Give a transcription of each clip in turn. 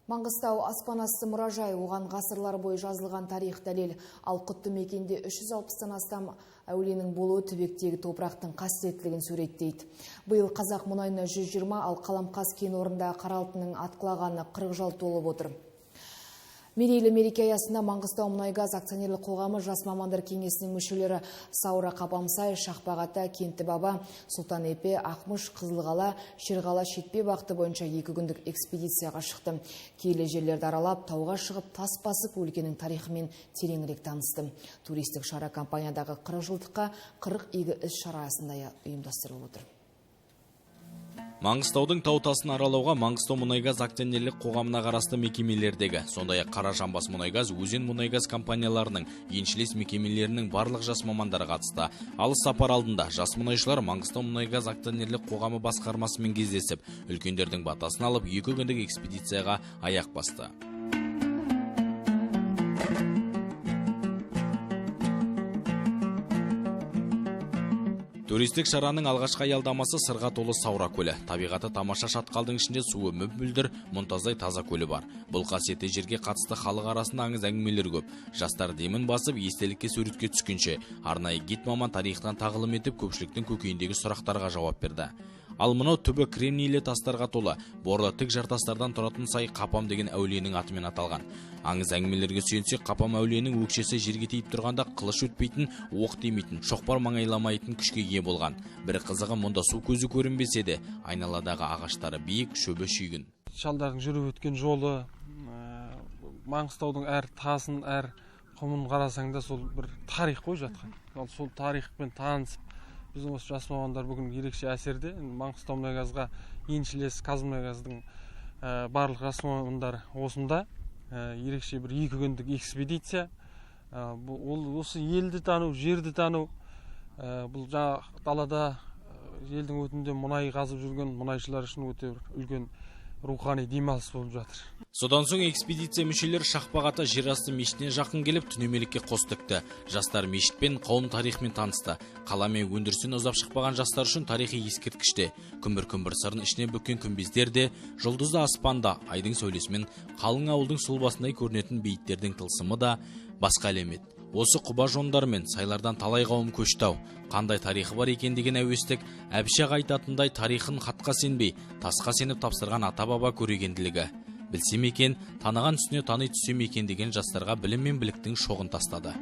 Маңғыстау аспан асты мұражай, оған ғасырлар бойы жазылған тарих дәлел. Ал құтты мекенде 360-тан астам әулиенің болуы түбектегі топырақтың қасиеттілігін суреттейді. Биыл қазақ мұнайына 120, ал Қаламқас кен орнында қара алтынның атқылағаны 40 жыл толып отыр. Мерейлі мереке аясында Маңғыстау мұнайгаз акционерлік қоғамы жас мамандар кеңесінің мүшелері Саура Қапамсай, Шақпақ-Ата, Кенті Баба, Сұлтан Эпе, Ақмыш, Қызылқала, Шерқала, Шетпе бағыты бойынша 2 күндік экспедицияға шықты. Киелі жерлерді аралап, тауға шығып, тас басып, өлкенің тарихымен тереңірек танысты. Туристік шара компаниядағы 40 жылдыққа 40 игі іс шара аясында ұйымдастырылып отыр. Маңғыстаудың тау тасын аралауға Маңғыстау мұнайгаз акционерлік қоғамына қарасты мекемелердегі, сондай-ақ Қаражанбас мұнайгаз, Өзен мұнайгаз компанияларының еншілес мекемелерінің барлық жас мамандары қатысты. Алыс сапар алдында жас мұнайшылар Маңғыстау мұнайгаз акционерлік қоғамы басқармасымен кездесіп, үлкендердің батасын алып, 2 күндік экспедицияға аяқ басты. Туристік шараның алғашқы аялдамасы сырға толы Саура көлі. Табиғаты тамаша шатқалдың ішінде суы мөп-мөлдір, мұнтаздай таза көлі бар. Бұл қасиетті жерге қатысты халық арасында аңыз әңгімелер көп. Жастар демін басып, естелікке суретке түскенше, арнайы гид маман тарихтан тағылым етіп, көпшіліктің көкейіндегі сұрақтарға жауап берді. Ал мынау түбі кремнийлі тастарға толы, борлы тік жартастардан тұратын сай Қапам деген әулиенің атымен аталған. Аңыз әңгімелерге сүйенсек, Қапам әулиенің өкшесі жерге тиіп тұрғанда қылыш өтпейтін, оқ тимейтін, шоқпар маңайламайтын күшке ие болған. Бір қызығы, мұнда су көзі көрінбесе де, айналадағы ағаштары биік, шөбі шүйгін. Шалдардың жүріп өткен жолы, Маңғыстаудың әр тасын, әр құмын қарасаң да сол бір тарих қой жатқан. Ал сол тарихпен танысып, біздің осы жас мамандар бүгін ерекше әсерде. Маңғыстау мұнайгазға еншілес Қазмұнайгаздың барлық жас мамандары осында. Ерекше бір 2 күндік экспедиция. Ол осы елді тану, жерді тану. Бұл жаңа далада елдің өтінде мұнай қазып жүрген мұнайшылар үшін өте бір үлкен рухани демалыс болып жатыр. Содан соң экспедиция мүшелері Шақпақ-Ата жерасты мешітіне жақын келіп, түнемелікке қос тікті. Жастар мешітпен, қауым тарихымен танысты. Қала мен өндірістен ұзап шықпаған жастар үшін тарихи ескерткіште. Күмбір-күмбір сырын ішіне бүккен күмбездер де, жұлдызды аспанда, айдың сәулесімен қалың ауылдың сұлбасындай көрінетін бейіттердің тылсымы да басқа әлемет. Осы құба жондар мен сайлардан талай қауым көшті-ау. Қандай тарихы бар екен деген әуестік, Әбіш аға айтатындай тарихын хатқа сенбей, тасқа сеніп тапсырған ата-баба көрегенділігі. Білсем екен, таныған үстіне тани түссем екен деген жастарға білім мен біліктің шоғын тастады.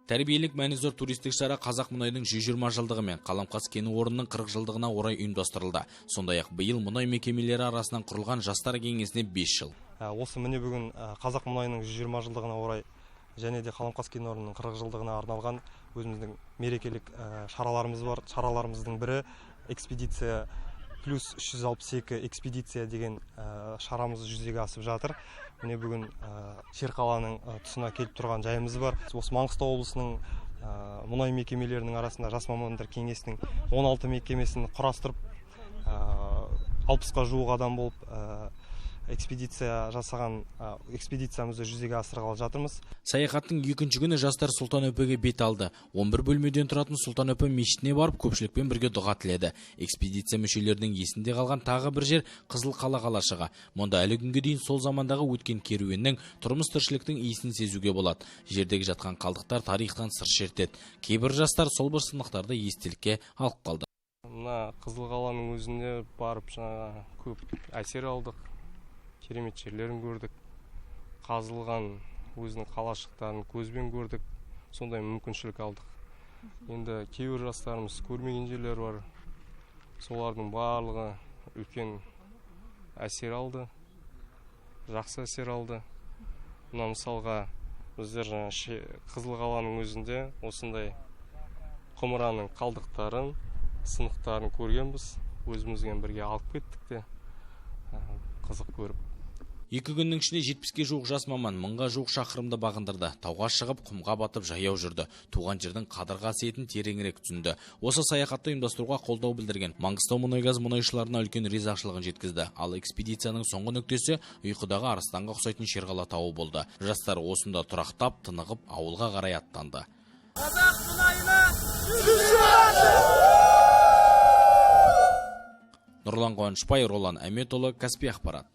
Тәрбиелік мәні зор туристік шара қазақ мұнайдың 120 жылдығы мен Қаламқас кен орнының 40 жылдығына орай ұйымдастырылды. Сондай-ақ биыл мұнай мекемелері арасынан құрылған жастар кеңесіне 5 жыл. Осы міне бүгін қазақ мұнайының 120 жылдығына орай және де Қаламқас кен орнының 40 жылдығына арналған өзіміздің мерекелік шараларымыз бар. Шараларымыздың бірі экспедиция плюс 362 экспедиция деген шарамыз жүзеге асып жатыр. Міне бүгін Шерқаланың тұсына келіп тұрған жайымыз бар. Осы Маңғыстау облысының мұнай мекемелерінің арасында жас мамандар кеңесінің 16 мекемесін құрастырып, 60-қа жуық адам болып экспедиция жасаған, экспедициямызды жүзеге асырғалы жатырмыз. Саяхаттың екінші күні жастар Сұлтан Өпеге бет алды. 11 бөлмеден тұратын Сұлтан Өпе мешітіне барып, көпшілікпен бірге дұға тіледі. Экспедиция мүшелерінің есінде қалған тағы бір жер Қызыл қала қалашығы. Мұнда әлі күнге дейін сол замандағы өткен керуеннің, тұрмыс тіршіліктің иісін сезуге болады. Жердегі жатқан қалдықтар тарихтан сыр шертеді. Кейбір жастар сол бір сынықтарды естелікке алып қалды. Мына Қызыл қаланың өзіне барып жаңа көп әсер алдық. Керемет жерлерін көрдік, қазылған өзінің қалашықтарын көзбен көрдік, сондай мүмкіншілік алдық. Енді кейбір жастарымыз көрмеген жерлер бар, солардың барлығы үлкен әсер алды, жақсы әсер алды. Мына мысалға біздер жаңа Қызыл қаланың өзінде осындай құмыраның қалдықтарын, сынықтарын көргенбіз, өзімізбен бірге алып кеттік те, қызық көріп. 2 күннің ішінде 70-ке жуық жас маман 1000-ға жуық шақырымды бағындырды. Тауға шығып, құмға батып жаяу жүрді. Туған жердің қадір қасиетін тереңірек түсінді. Осы саяхатты ұйымдастыруға қолдау білдірген Маңғыстау мұнайгаз мұнайшыларына үлкен ризашылығын жеткізді. Ал экспедицияның соңғы нүктесі ұйқыдағы арыстанға ұқсайтын Шерқала тауы болды. Жастар осында тұрақтап, тынығып, ауылға қарай аттанды. Қазақ мұнайына Нұрлан Қуанышбай, Ролан Әметұлы, Каспий ақпарат.